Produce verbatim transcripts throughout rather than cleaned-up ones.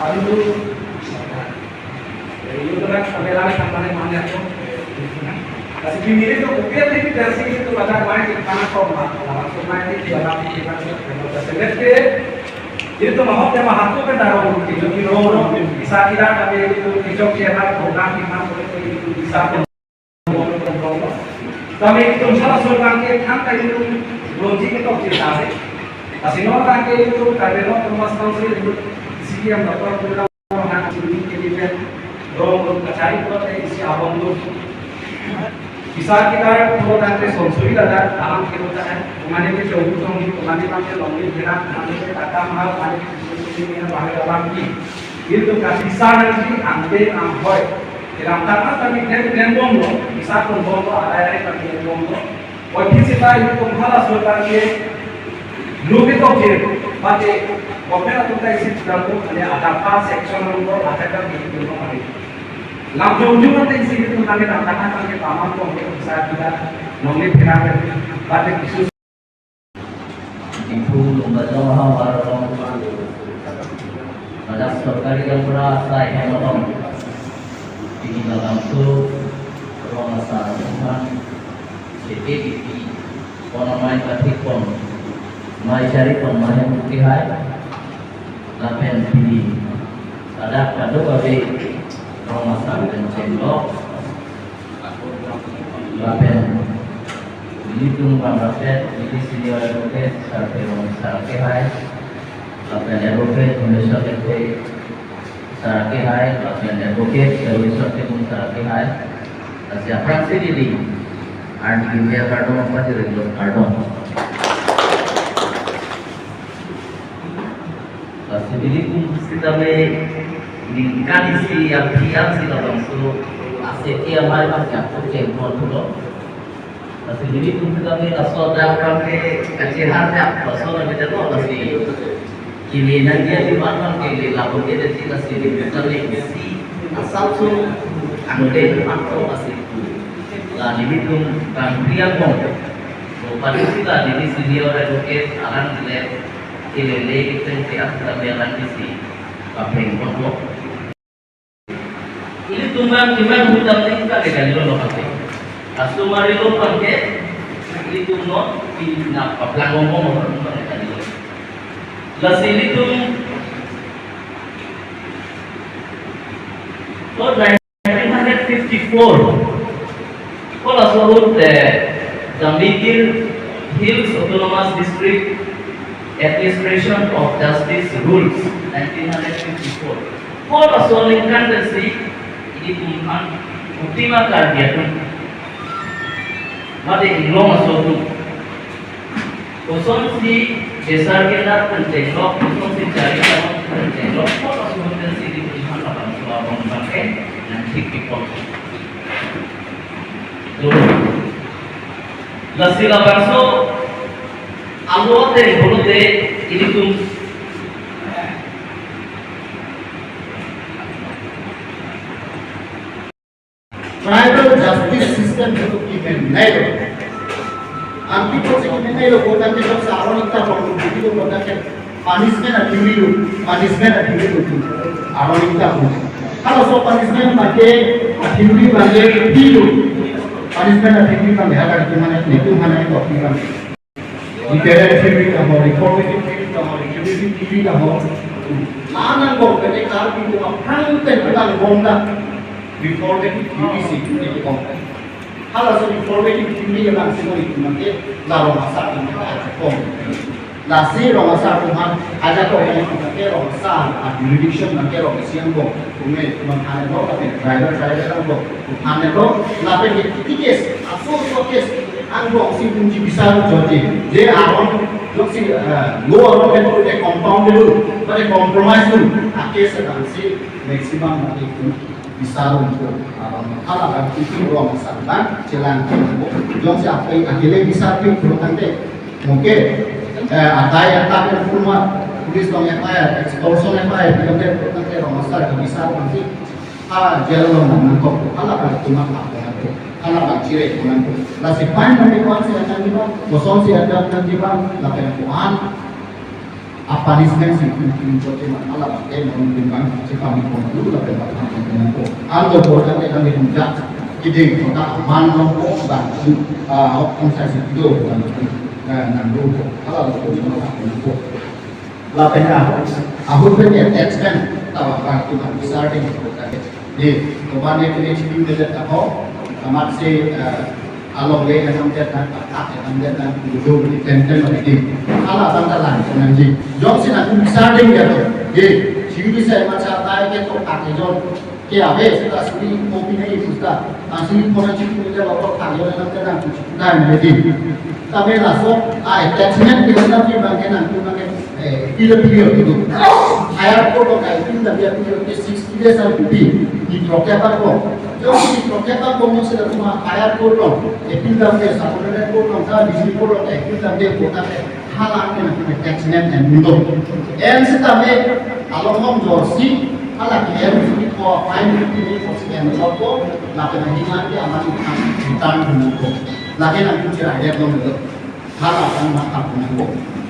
Lalu, eh, itu kan sampai lari sampai mana mana tuh. Kasi pinili to kopi ati pi versi itu pada main di mana kok ma, lama tuh main di mana di mana tuh, kalau kita lihat ke, itu mahok ya mahatu kan taruh di di rong rong, bisa tidak tapi itu di Jogja lah program di mana itu bisa. Kami itu salah seorang ke kan kayak itu belum sih kita cerita sih. Kasi non kan kayak itu karena non Thomas Council itu C M dapat program anak sini ke dia rong rong kacari buat kayak isi abang tuh. Bisa kita kalau nanti sonsuri ada alam kita kan, kemana ke jauh tuh, kemana nanti lonely berak, kemana ke takam hal, kemana ke sonsuri ini bahaya lagi. Itu kasih sana sih, ante ang hoi. Dalam tanah kami dan dan bom lo, bisa pun bom lo, ada ada kami dan bom lo. Oi, phisi ta ilitum hala sorkar ke lubi tok je, mate government atum ta isi program ko, mane ada pa section number ada ka bi ko mane. Lam jong jong ta isi ilitum mane lam tanah kami paman ko, bisa kita nongli phira ke, mate kisu. Diphu Lumbajong Hawar Rong, pada sorkari gaonbura asai hem atum, pini labangso rong asar atum aphan seke kipi pon amei pathik pon, amei chari pon amei hem kehai, lapen pini ladak kadokave rong asar pen chenglok, lapen ilitum bang rapet, ili senior advocate, Sar Terong Sar kehai, lapen advocate, Commission advocate, Sar kehai, lapen advocate, Commission advocate, Sar kehai. Lasi aphrangsi neli arni dia kardom apa di rindu kardom. Lasi nelitum sitame ningkan isi yang tiang si labangso aseke amei bang yang kucing pon pulo. Lasi nelitum sitame laso dak bang ke kacihar dak laso lagi jatuh lasi. Kili nang dia di mana kili labu dia di sini sitame isi asap su angle depan to lasi. La nelitum bang tiang pon. Padi sila neli senior advocate alang le, ilele iteng te ak kami alang isi papeng pon. Ilitum bang kiman hutam tingka de kali lo pakai. Asumari lo pakai, ilitum no ina paplang ngomong pakai kali lo. Lasi ilitum to nineteen fifty-four. Kol aso ahut, eh, Jamir Hills Autonomous District Administration of Justice Rules, nineteen fifty-four. Kol aso aningkan pensi ilitum an Ultima Karbi atum, mate Inglong aso atum kosonsi besar kenar pen chenglok, kosonsi chari kenar pen chenglok, kosonsi hotel city pen han labangso abang bangke, nang thik people. Lasi labangso alo te bolo te ilitum tribal justice system itu kimen nai lo. Anti ko si kimen nai lo, kota ke jok sa aron ikta pon lo, kota ke punishment a theory lo, punishment a theory lo. Aron ikta pon. Kalau so punishment pakai a theory pakai pilo. Punishment a theory pakai, agar gimana itu mana itu pakai. Literary theory kamo, reformative theory kamo, retributive theory kamo. Lanang ko kene Karbi atum aphrang pen petang bomda reformative theory si theory kamo. Halaso reformative theory yang langsung itu nanti larong asar yang kita kom. Lasi rong asar atum aphan ajak ko yang kita ke rong asar, a jurisdiction nanti rong isi angbong. Kume, kuman hane lo, tapi driver, driver angbong. Kuman hane lo, lapen ke case, aso aso case angbong si kunci bisa joji. Je aron, jok si, eh, lo aron pen pute compound dulu, pada compromise dulu. A case akan si maximum nanti kun bisa dulu. Aron hala kan itu rong asar dan chelang. Jok si apa yang akhirnya bisa pin dulu tangte. Oke. Eh, atai atak yang pun mat, police tong F I R, extortion F I R, dilo ke dulu tangte rong asar bisa nanti. Ha, jail along nangkok, hala kali cuma apa nangkok, hala kali cire nangkok. Lasi fine nanti kuan si akan jiba, kosonsi akan jiba, lapen kuan. A punishment si kum kum cho che ma ala ba ke non bin bang che pami kon lu la pe ba pami kon ko. An do bor kan ke kami dum jak. Kiding ko ta man long ko bang ah hok kon sai si do ko bang ko. Nang do ko. Ala lo ko ma ko. Lapen ahut pen attachment ta bang tu bang besar ding ko ta ke. Di ko bang ne kini chipi de ta ho. Amat se along le enam det nang, tak enam det nang, duduk di tenten lagi di. Ala bang ta lang nangji. Jongsi nang kum sarding ya to. Di, chiu di sai ma cha tai ke to tak ke jong. Ke ave seta suri kopi nei susta. Ang suri kona chipi nei lo ko tak yo enam det nang tu chipi tai nei di. Tame laso, a attachment ke nang pi bang ke nang tu nang ke, eh, pila pila gitu. Higher court lo kai pila dia pila ke sixty days ang pi. Di prokya pa ko. Jongsi prokya pa ko mo seta kuma higher court lo. Appeal damde, subordinate court lo, sa district court lo, appeal damde ko ta ke. Hala ke nang attachment and mundo. En seta me along hom jorsi, hala ke en suri ko fine ni ko si en lo ko, la ke nang hingan ke aman return ko. La ke nang tu chira ya lo. Hala kan ma kap nang ko.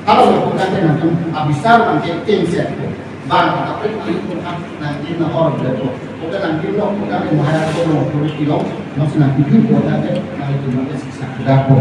Hala lo ko kan nang tum abisar nang ke ting set ko. Bang ka pe ko kan nang tin na or ko. Ko kan nang tin lo ko kan ma higher court lo ko ti lo. Nang si nang tuju ko kan nang tum nang ke siksa ko.